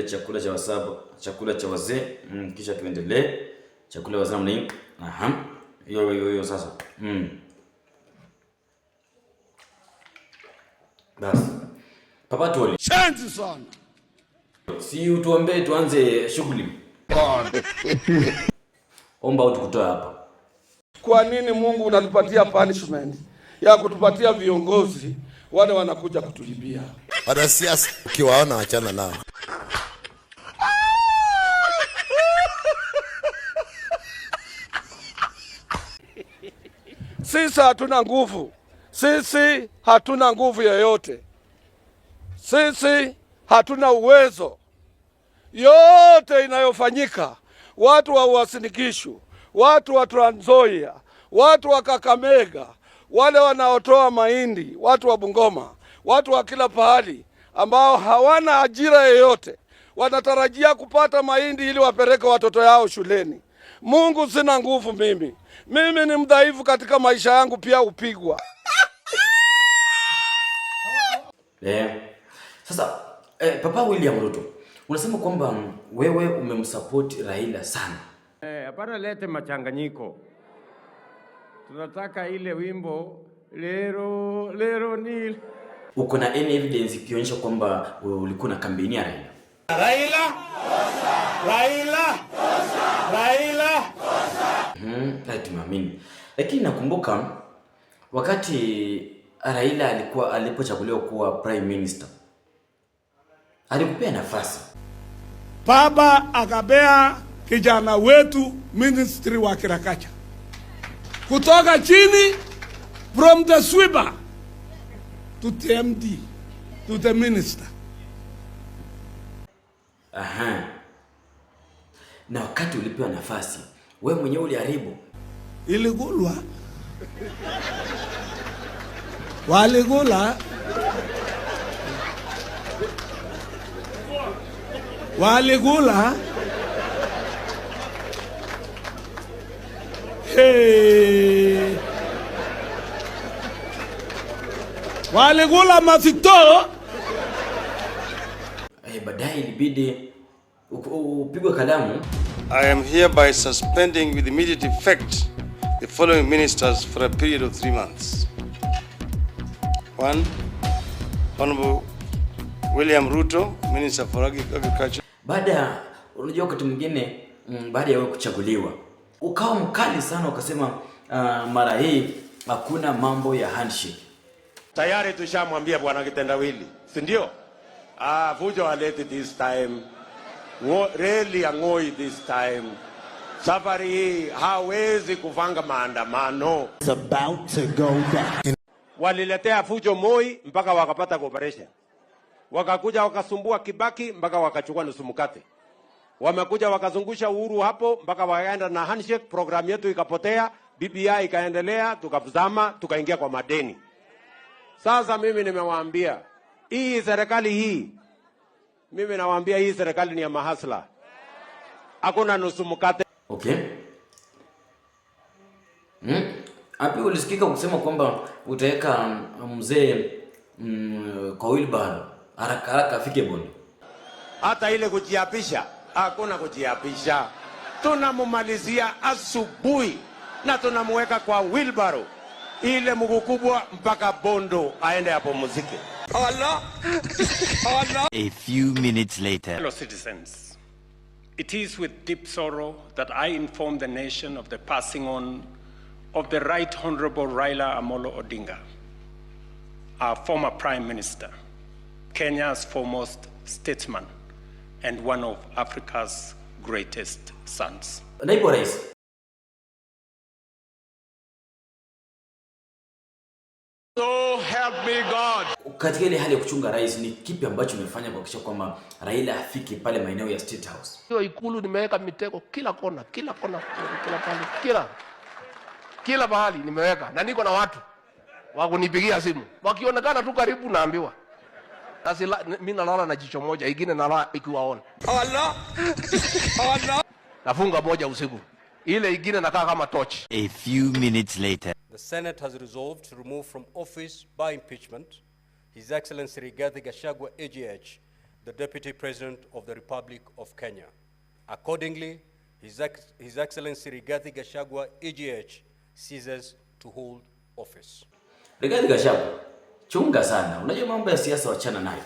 chakula cha wasaba, chakula cha wazee, kisha tuendelee. Chakula wazee namna hii. Aha. Hiyo hiyo hiyo sasa. Basi. Papa Toli. Shenzi sana. Si utuombee tuanze shughuli. Omba au tukutoe hapa. Kwa nini Mungu unatupatia punishment ya kutupatia viongozi wale wanakuja kutulibia? Wanasiasa ukiwaona wachana nao. Sisi hatuna nguvu, sisi hatuna nguvu yoyote, sisi hatuna uwezo. Yote inayofanyika, watu wa Uasin Gishu, watu wa Trans Nzoia, watu wa Kakamega, wale wanaotoa mahindi, watu wa Bungoma, watu wa kila pahali ambao hawana ajira yoyote, wanatarajia kupata mahindi ili wapeleke watoto yao shuleni. Mungu, sina nguvu mimi. Mimi ni mdhaifu katika maisha yangu, pia upigwa. Sasa Papa William Ruto, unasema kwamba wewe umemsupport Raila sana. Hapana lete machanganyiko. Tunataka ile wimbo lero lero ni Uko na any evidence ikionyesha kwamba wewe ulikuwa na kampeni ya Raila? Raila Raila Raila. Tumeamini. Lakini nakumbuka wakati Raila alikuwa alipochaguliwa kuwa prime minister, alikupea nafasi. Baba akapea kijana wetu ministry wa Kirakacha kutoka chini, from the sweeper to the MD to the minister. Aha. Na wakati ulipewa nafasi, wewe mwenyewe uliharibu. Iligulwa, waligula, waligula. Hey. Waligula masito. Baadaye ilibidi upigwe kalamu. I am hereby suspending with immediate effect the following ministers for a period of 3 months. 1. Honorable William Ruto, Minister for Agriculture. Baada, unajua wakati mwingine, baada ya wewe kuchaguliwa, ukawa mkali sana ukasema, mara hii hakuna mambo ya handshake. Tayari tushamwambia bwana Kitendawili, si ndio? Fujo alete this time. Reli ya Ngoi this time. Safari hii hawezi kufanga maandamano. It's about to go down. Waliletea fujo Moi mpaka wakapata cooperation. Wakakuja wakasumbua Kibaki mpaka wakachukua nusu mkate. Wamekuja wakazungusha Uhuru hapo mpaka wakaenda na handshake, program yetu ikapotea, BBI ikaendelea, tukazama, tukaingia kwa madeni. Sasa mimi nimewaambia hii serikali hii, mimi nawaambia hii serikali ni ya mahasla. Hakuna nusu mkate. Okay. Hapo ulisikika kusema kwamba utaweka mzee kwa wheelbarrow haraka haraka afike Bondo. Hata ile kujiapisha, hakuna kujiapisha. Tunamumalizia asubuhi na tunamuweka kwa wheelbarrow ile mguu kubwa mpaka Bondo aende apumzike. Allah. Allah. A few minutes later. Fellow citizens, it is with deep sorrow that I inform the nation of the passing on of the Right Honorable Raila Amolo Odinga, our former Prime Minister, Kenya's foremost statesman, and one of Africa's greatest sons. Naibu Rais. So help me God. Katika ile hali ya kuchunga rais, ni kipi ambacho umefanya kuhakikisha kwamba Raila afiki pale maeneo ya State House? Hiyo ikulu nimeweka mitego kila kona, kila kona, kila pahali, kila pahali nimeweka, na niko na watu wa kunipigia simu. Wakionekana tu karibu naambiwa. Sasa mimi nalala na jicho moja, ingine nalala ikiwaona. Allah. Allah. Nafunga moja usiku. Ile ingine nakaa kama torch. A few minutes later. The Senate has resolved to remove from office by impeachment His Excellency Rigathi Gachagua AGH the Deputy President of the Republic of Kenya. Accordingly, His Excellency Rigathi Gachagua, EGH, ceases to hold office. Rigathi Gachagua, chunga sana. Unajua mambo ya siasa, wachana nayo.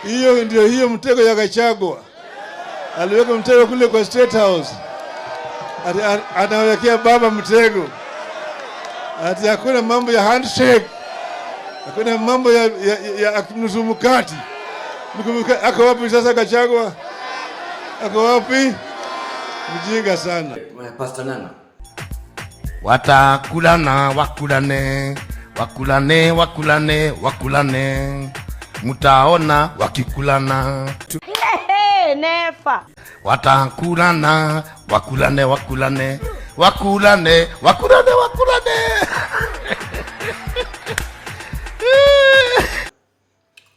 Hiyo ndio hiyo mtego ya Gachagua. Aliweka mtego kule kwa State House. Ati anawekea baba mtego. Ati hakuna mambo ya handshake. Hakuna mambo ya nusu mkate. Ako wapi sasa Gachagua? Ako wapi? Mjinga sana. Pastor Ng'ang'a. Watakulana, wakulane, wakulane, wakulane, wakulane, mutaona wakikulana. Hey, never. Watakulana, wakulane, wakulane, wakulane, wakulane, wakulane.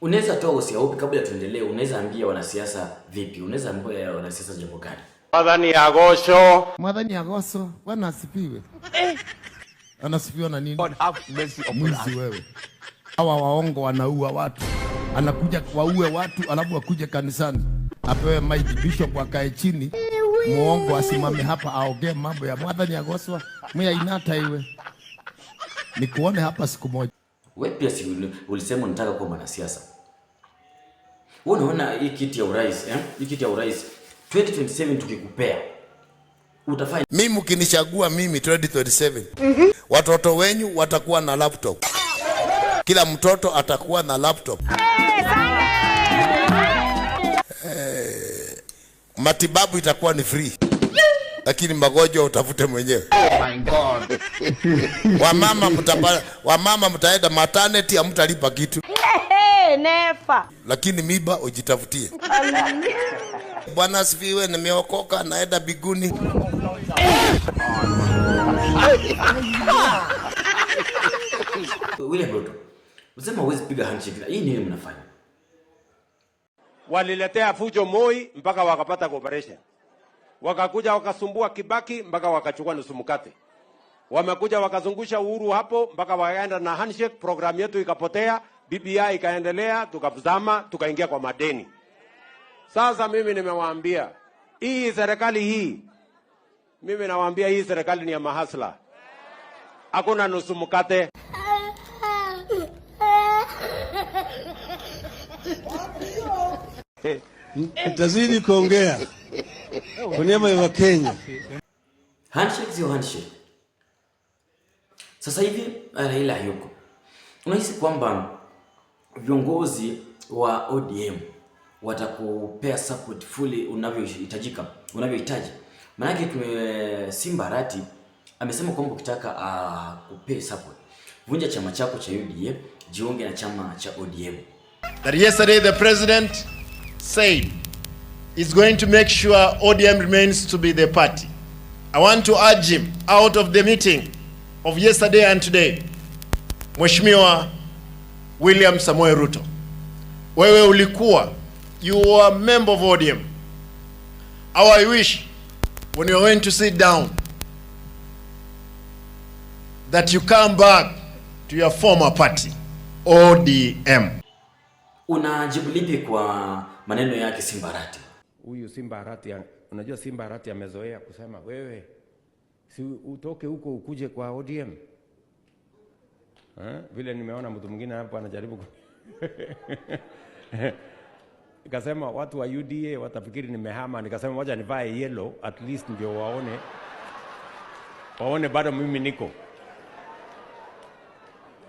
Unaweza toa usia upi kabla tuendelee? Unaweza ambia wanasiasa vipi? Unaweza ambia wanasiasa jambo gani? Mwathani agocwo. Mwathani agocwo, Bwana asifiwe. Anasifiwa na nini? God have mercy upon us. Mwizi wewe. Hawa waongo wanaua watu, anakuja waue watu, alafu akuje kanisani apewe mic, bishop akae chini, muongo asimame hapa aongee mambo ya Mwathani agocwo, mwiya inata iwe. Nikuone hapa siku moja. Wewe pia si ulisema unataka kuwa mwanasiasa? Wewe unaona hii kiti ya urais, eh? Hii kiti ya urais 2027 tukikupea utafanya Mimi mkinichagua mimi 2027, watoto wenyu watakuwa na laptop. Kila mtoto atakuwa na laptop. Matibabu itakuwa ni free, lakini magonjwa utafute mwenyewe. Oh my God. Wamama mtaenda maternity, hamtalipa kitu. Hey, never. Lakini miba ujitafutie. Bwana asifiwe, nimeokoka naenda biguni. William Ruto, unasema huwezi piga handshake. Hii nini mnafanya? Waliletea fujo Moi mpaka wakapata cooperation. Wakakuja wakasumbua Kibaki mpaka wakachukua nusu mkate. Wamekuja wakazungusha Uhuru hapo mpaka wakaenda na handshake, program yetu ikapotea, BBI ikaendelea, tukazama, tukaingia kwa madeni. Sasa mimi nimewaambia hii serikali hii, mimi nawaambia hii serikali ni ya mahasla. Hakuna nusu mkate. Nitazidi kuongea kwa niaba ya Wakenya. Handshake sio handshake. Sasa hivi Raila hayuko. Unahisi kwamba viongozi wa ODM watakupea support fully unavyohitajika, unavyohitaji? Maanake Simba Arati amesema kwamba ukitaka kupea support, vunja chama chako cha UDA, jiunge na chama cha ODM. That yesterday the president said he's going to make sure ODM remains to be the party. I want to urge him out of the meeting of yesterday and today. Mheshimiwa William Samoei Ruto, wewe ulikuwa, you were a member of ODM. How I wish when you are going to sit down that you come back to your former party, ODM. Unajibu lipi kwa maneno yake Simba Arati? Huyu Simba Arati, unajua Simba Arati amezoea kusema wewe si utoke huko ukuje kwa ODM. Vile nimeona mtu mwingine hapo anajaribu nikasema watu wa UDA watafikiri nimehama, nikasema wacha nivae yellow at least ndio waone bado mimi niko.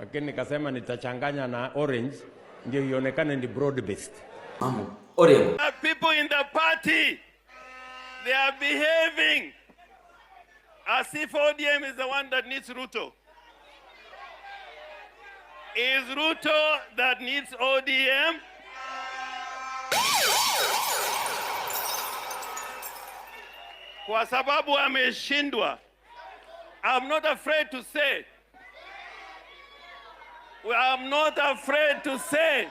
Lakini nikasema nitachanganya na orange ndio ionekane ni broad based. Mamo, Orengo. People in the party, they are behaving as if ODM is the one that needs Ruto. Is Ruto that needs ODM? Kwa sababu ameshindwa. I'm not afraid to say. I'm not afraid to say.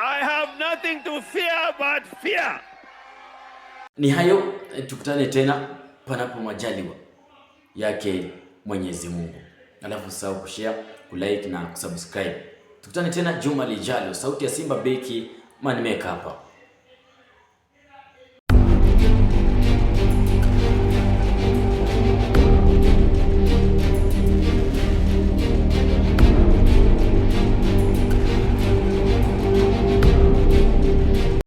I have nothing to fear but fear. Ni hayo, tukutane tena panapo majaliwa yake Mwenyezi Mungu. Alafu usahau kushare, kulike na kusubscribe. Tukutane tena juma lijalo. Sauti ya Simba Beki Moneymaker hapa.